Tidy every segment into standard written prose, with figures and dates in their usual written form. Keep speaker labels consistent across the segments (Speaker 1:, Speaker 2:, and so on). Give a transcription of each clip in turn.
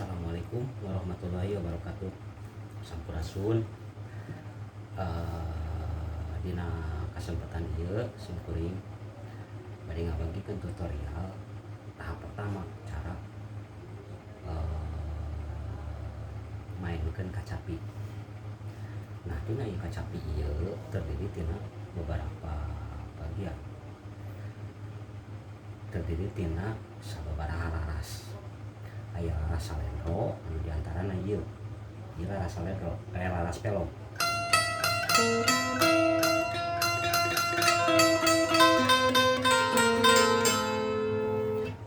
Speaker 1: Assalamualaikum warahmatullahi wabarakatuh. Sampurasun. Dina kesempatan ieu simkuring bade ngabagikeun tutorial tahap pertama cara mainkeun kacapi. Nah, dina ieu kacapi ieu terdiri tina beberapa bagian. Terdiri tina sababaraha laras. Aya laras salendro anu diantarana ieu. Ieu laras salendro, laras pelog.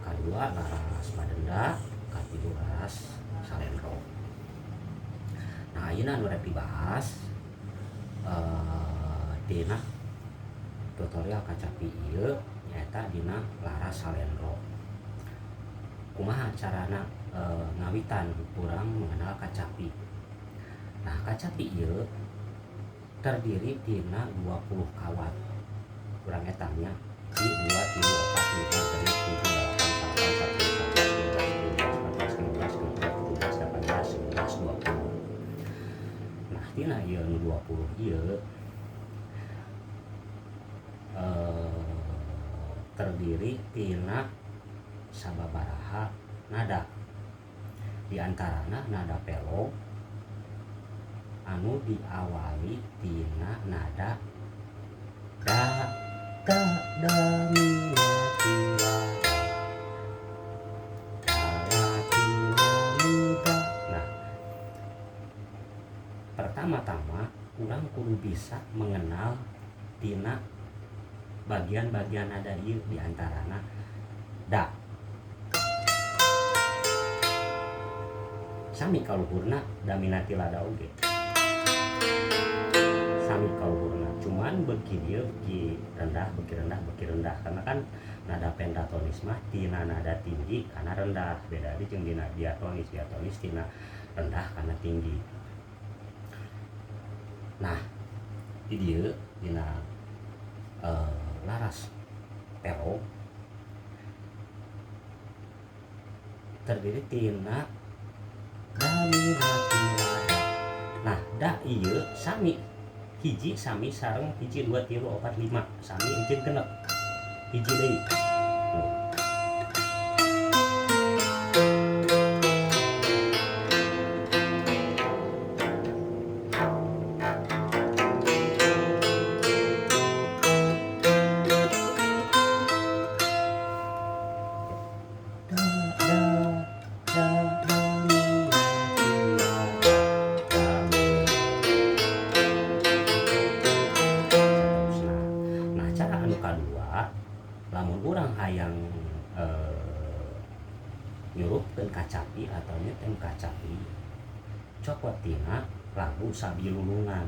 Speaker 1: Kadua laras padenda, katilu laras salendro. Nah, ayeuna anu rek dibahas dina tutorial kacapi ieu nyaeta dina laras salendro. Kumaha carana ngawitan urang mengenal kacapi. Nah, kacapi ieu terdiri tina 20 kawat. Urang etangnya 1 2 3 4 5 6 7 8 9 10 11 12 13 14 15 16 20. Nah, tina ieu nu 20 ieu terdiri tina sababaraha nada. Di antarana nada pelog anu diawali tina nada da da da mi la ti la da da la ti la mi da. Nah, pertama-tama urang kudu bisa mengenal tina bagian-bagian nada ieu, di antarana da. Sami kaluhurna daminati lada oge. Sami kaluhurna, cuman beuki dieu beuki rendah, beuki rendah, beuki rendah, karena kan nada pentatonis mah tina nada tinggi kana rendah, beda deui jeung dina diatonis, diatonis tina rendah kana tinggi. Nah, di dieu dina laras pelog terdiri tina da mi la ti la da. Nah, da ieu sami hiji sami sareng hiji 2 3 4 5 sami jeung genep hiji deui. Tuh. Da da da da mi la ti la da da mi. Nah, cara anu kadua lamun urang hayang nyurupkeun kacapi atau nyetem kacapi, cokot tina lagu Sabilulungan.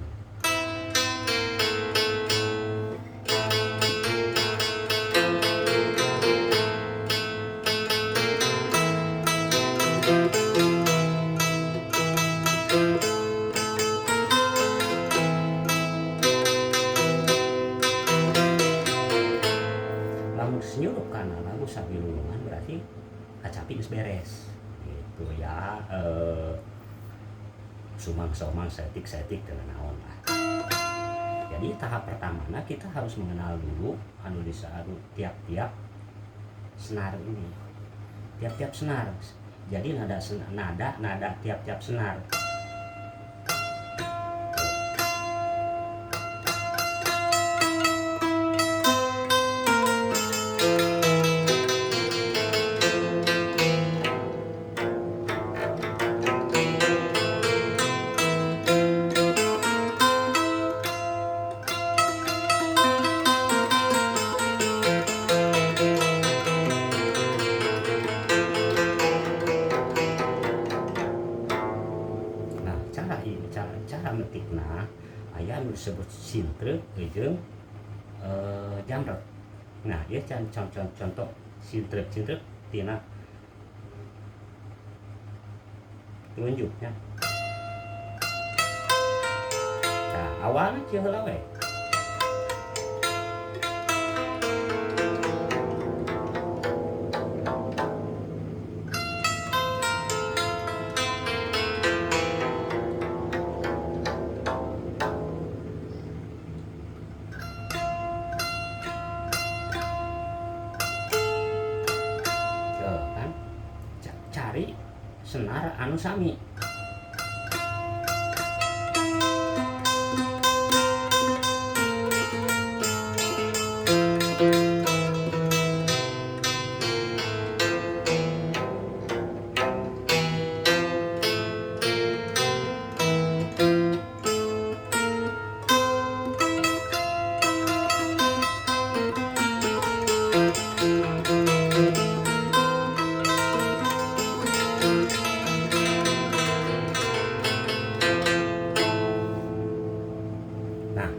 Speaker 1: Lamun nyurup kana lagu Sabilulungan berarti kacapi geus beres gitu ya. Sumang-somang setik-setik dengan naon lah. Jadi tahap pertamana kita harus mengenal dulu anu anu tiap-tiap senar ini, tiap-tiap senar. Jadi nada nada nada tiap-tiap senar. Nah, cara metikna aya anu disebut sintrek jeung jamret. Nah, ieu contoh sintrek, sintrek tina telunjuknya. Nah, awalna kieu heula we. Senar anu sami. Nah,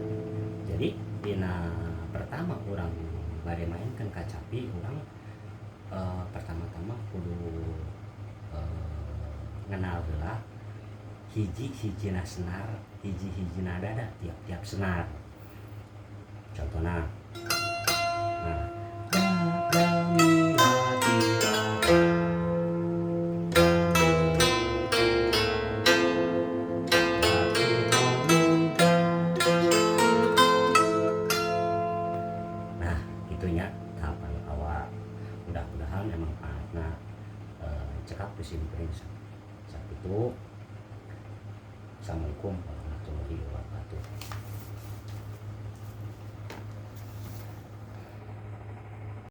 Speaker 1: jadi dina pertama urang bade mainkeun kacapi, urang pertama-tama kudu ngenal heula hiji-hijina senar, hiji-hijina dada tiap-tiap senar. Contohna, nah, da da mi la ti la do. Nah, itunya tahapan awal. Mudah-mudahan emang manfaatna cekap ku simkuring sakitu. Assalamualaikum warahmatullahi wabarakatuh.